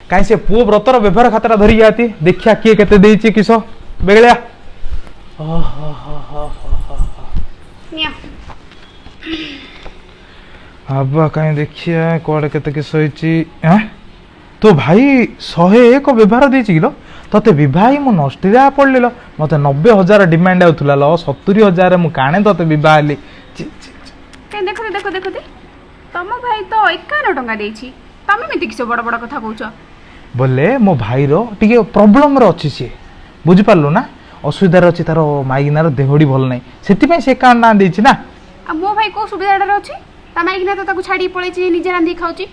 କାହିଁ ସେ ପୁଅ ବ୍ରତର ବ୍ୟବହାର ଖାତାଟା ଧରିକି ଆତି, ଦେଖିଆ କିଏ କେତେ ଦେଇଛି କିସ ବେଗଳିଆ। ନିଅ। ଆବା, କାହିଁ ଦେଖିଆ କୁଆଡ଼େ କେତେ କିସ ହେଇଛି। ଆଁ, ତୋ ଭାଇ 101 ବ୍ୟବହାର ଦେଇଛି କିଲୋ ତତେ। ବିବାହ ହେଇ ମୁଁ ନଷ୍ଟିରା ପଡ଼ିଲି ଲୋ। ମତେ 90,000 ଡିମାଣ୍ଡ ଆଉଥିଲା ଲୋ, 70,000 ମୁଁ କାଣେ ତତେ ବିବାହ ହେଲି। ଛି, ଛି, ଛି। କାଇଁ ଦେଖ ଦେଖ ଦେଖ, ତମ ଭାଇ ତ 51 ଟଙ୍କା ଦେଇଛି। ତମେ ଏମିତି କିସ ବଡ଼ ବଡ଼ କଥା କହୁଛ? ବୋଲେ ମୋ ଭାଇର ଟିକେ ପ୍ରୋବ୍ଲେମରେ ଅଛି ସିଏ, ବୁଝିପାରିଲୁ ନା? ଅସୁବିଧାରେ ଅଛି, ତାର ମାଇକିନାର ଦେହଟି ଭଲ ନାହିଁ, ସେଥିପାଇଁ ସେ 51 ଟଙ୍କା ଦେଇଛି ନା। ଆଉ ମୋ ଭାଇ କୋଉ ସୁବିଧାଟାରେ ଅଛି? ତା ମାଇକିନା ତ ତାକୁ ଛାଡ଼ିକି ପଳେଇଛି, ନିଜେ ରାନ୍ଧିକି ଖାଉଛି।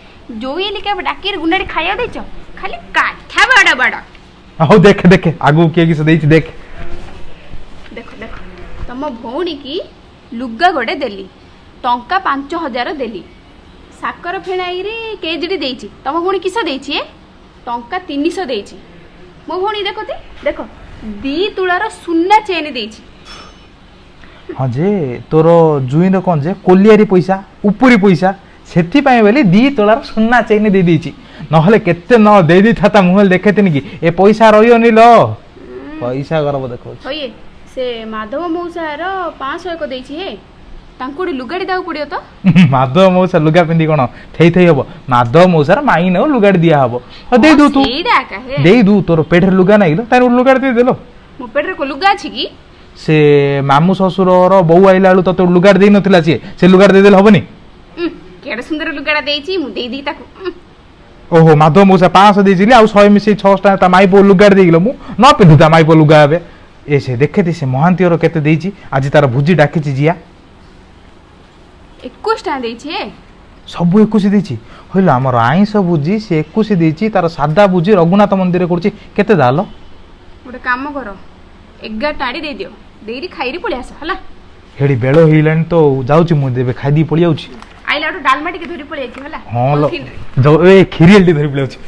ଯୋଇ କେବେ ଡାକିରି ଗୁଣ୍ଡାଡ଼ି ଖାଇବାକୁ ଦେଇଛ? ଖାଲି କାଠା ବଡ଼ ବଡ଼। ହଉ ଦେଖେ ଦେଖେ, ଆଗକୁ କିଏ କିସ ଦେଇଛି ଦେଖ। ଦେଖ ଦେଖ, ତମ ଭଉଣୀ କି ଲୁଗା ଗୋଟେ ଦେଲି, ଟଙ୍କା 5,000 ଦେଲି, ସାକର ଫେଣାଇରେ କେଜିଟି ଦେଇଛି। ତମ ଭଉଣୀ କିସ ଦେଇଛି ଏ? ଟଙ୍କା 300 ଦେଇଛି। ମୋ ଭଉଣୀ ଦେଖ ଦେଖ, 2 ତୁଳାର ସୁନା ଚେନ୍ ଦେଇଛି। ହଁ ଯେ, ତୋର ଜୁଇଁର କ'ଣ ଯେ କୋଲିଆରି ପଇସା, ଉପରି ପଇସା, ସେଥିପାଇଁ ବୋଲି 2 ତୋଳାର ସୁନା ଚେନ୍ ଦେଇ ଦେଇଛି। ନହେଲେ କେତେ ନ ଦେଇ ଦେଇଥାନ୍ତା। ମୁଁ ହେଲେ ଦେଖେତିନି କି ଏ ପଇସା ରହିବନି ଲୋ, ପଇସା ଗରବ ଦେଖାଉଛି। ହଇଏ, ସେ ମାଧବ ମଉସାର 501 ଦେଇଛି ହେ, ତାଙ୍କୁ ଗୋଟେ ଲୁଗାଡ଼ି ଦେବାକୁ ପଡ଼ିବ ତ। ମାଧବ ମଉସା ଲୁଗା ପିନ୍ଧି କ'ଣ ଥେଇ ଥେଇ ହବ? ମାଧବ ମଉସାର ମାଇଁ ନେବ, ଲୁଗାଡ଼ି ଦିଆ ହବ। ହଉ ଦେଇଦଉ ତୁ। ସେଇଟା ଏକା ହେ। ଦେଇଦୁ, ତୋର ପେଟରେ ଲୁଗା ନାଇଁ କିଲୋ? ତାର ଗୋଟେ ଲୁଗାଟେ ଦେଇଦେଲୋ। ମୋ ପେଟରେ କୋଉ ଲୁଗା ଅଛି କି? ସେ ମାମୁଁ ଶ୍ୱଶୁରର ବୋଉ ଆଇଲା ବେଳୁ ତତେ ଗୋଟେ ଲୁଗାଟେ ଦେଇନଥିଲା ସିଏ? ସେ ଲୁଗାଟେ ଦେଇଦେଲେ ହବନି? କେଡ଼େ ସୁନ୍ଦର ଲୁଗାଟା ଦେଇଛି, ମୁଁ ଦେଇଦେଇ ତାକୁ। ଓହୋ, ମାଧବ ମଉସା 500 ଦେଇଥିଲି, ଆଉ 100 ମିଶେଇ 600 ଟଙ୍କା ତା ମାଇ ପୁଅ ଲୁଗାଟେ ଦେଇଗଲ। ମୁଁ ନ ପିନ୍ଧୁ ତା ମାଇ ପୁଅ ଲୁଗା ଏବେ। ଏ ସେ ଦେଖେତି, ସେ ମହାନ୍ତିର କେତେ ଦେଇଛି, ଆଜି ତାର ଭୋଜି ଡାକିଛି, ଜିଆ। 21 ଟଙ୍କା ଦେଇଛି ହେ। ସବୁ 21 ଦେଇଛି ହଇଲ। ଆମର ଆଇଁଷ ଭୋଜି ସେ 21 ଦେଇଛି, ତାର ସାଦା ଭୋଜି ରଘୁନାଥ ମନ୍ଦିରରେ କରୁଛି, କେତେ ଦାଲ? ଗୋଟେ କାମ କର, 11 ଟାଣି ଦେଇଦିଅ, ଦେଇରି ଖାଇରି ପଳେଇ ଆସ ହେଲା। ହେଠି ବେଳ ହେଇଲାଣି ତ, ଯାଉଛି ମୁଁ ଏବେ ଖାଇଦେଇ ପଳେଇ ଯାଉଛି। ଆଇଲା ଗୋଟେ ଡାଲମା ଟିକେ ଧରି ପଳେଇ ଆସିବ ହେଲା। ହଁ ଲୋ। ପଲିଥିନରେ। ଏ କ୍ଷୀରି ହେଲି ଧରି ପଳେଇ ଯାଉଛି।